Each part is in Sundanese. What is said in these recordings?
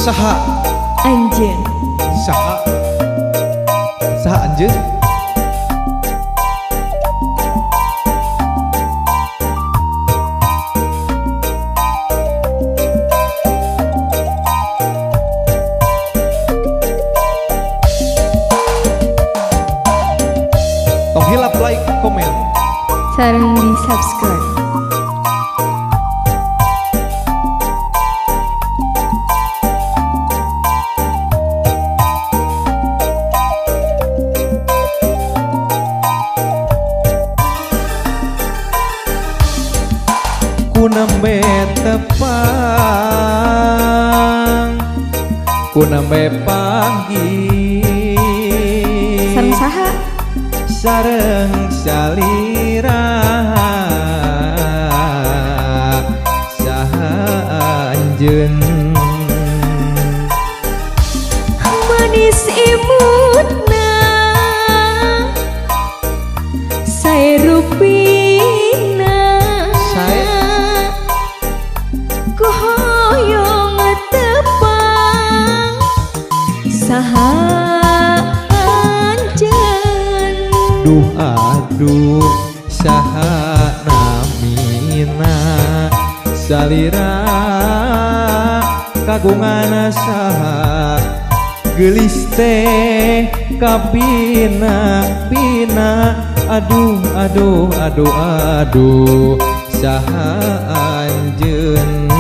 Saha anjeun? Saha? Saha anjeun? Tong hilap like, komen, sareng di subscribe. Ku nembe tepang, ku nembe panggih sareng saha? Sareng salira saha anjeun. Manis imutna sae rupina, sae ku hoyong tepang saha anjeun. Duh aduh saha namina salira kagungan saha, geulis teh kabina bina. Aduh aduh aduh aduh saha anjeun.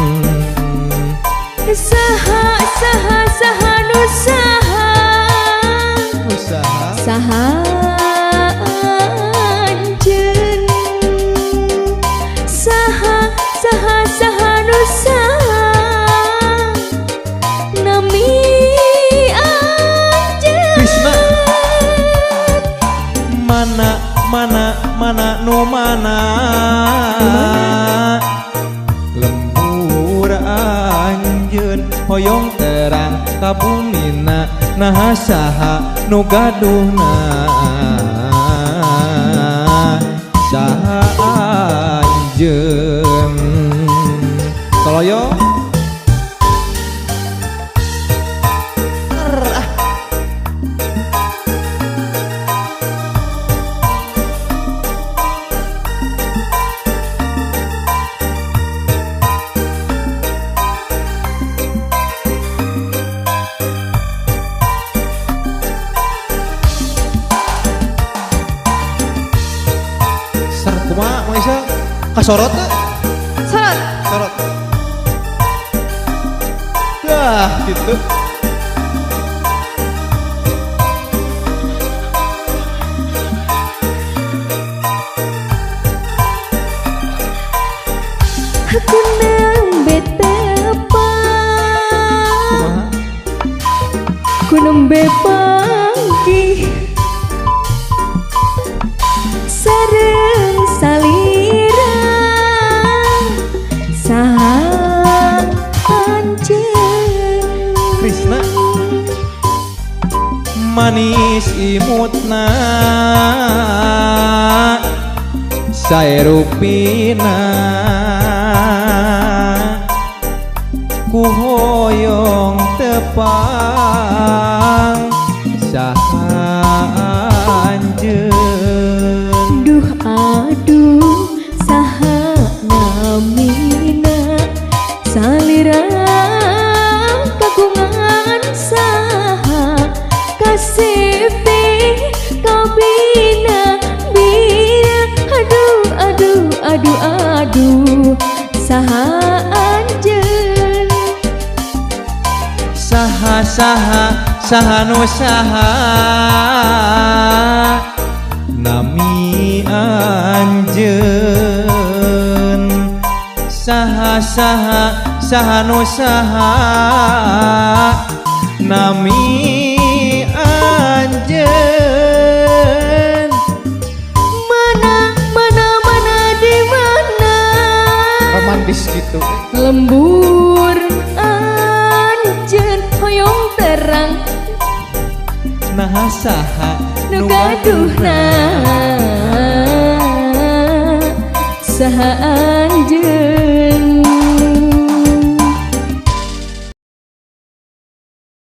Saha saha saha nu saha, nu saha, saha anjeun. Saha saha saha nu saha, nami anjeun. Krisna mana mana mana nu mana, lembur anjeun hoyong terang ka bumina. Naha saha nu gaduhna, saha anjeun. Toloyo kumaha Mang Isa? Kasorot teh? Sorot. Sorot. Dah gitu. Ku nembe tepang, kumaha? Ku nembe panggih sareng salira saha anjeun. Krisna manis imutna sae rupina, ku hoyong tepang saha anjeun. Duh aduh saha namina salira kagungan saha, kasih kabina bina. Aduh aduh aduh aduh saha anjeun. Saha saha saha nu saha, nami anjeun. Saha saha saha nu saha, nami anjeun. Mana mana mana di mana, romantis gitu. Lembur anjeun hoyong terang, naha saha nu gaduhna, saha anjeun.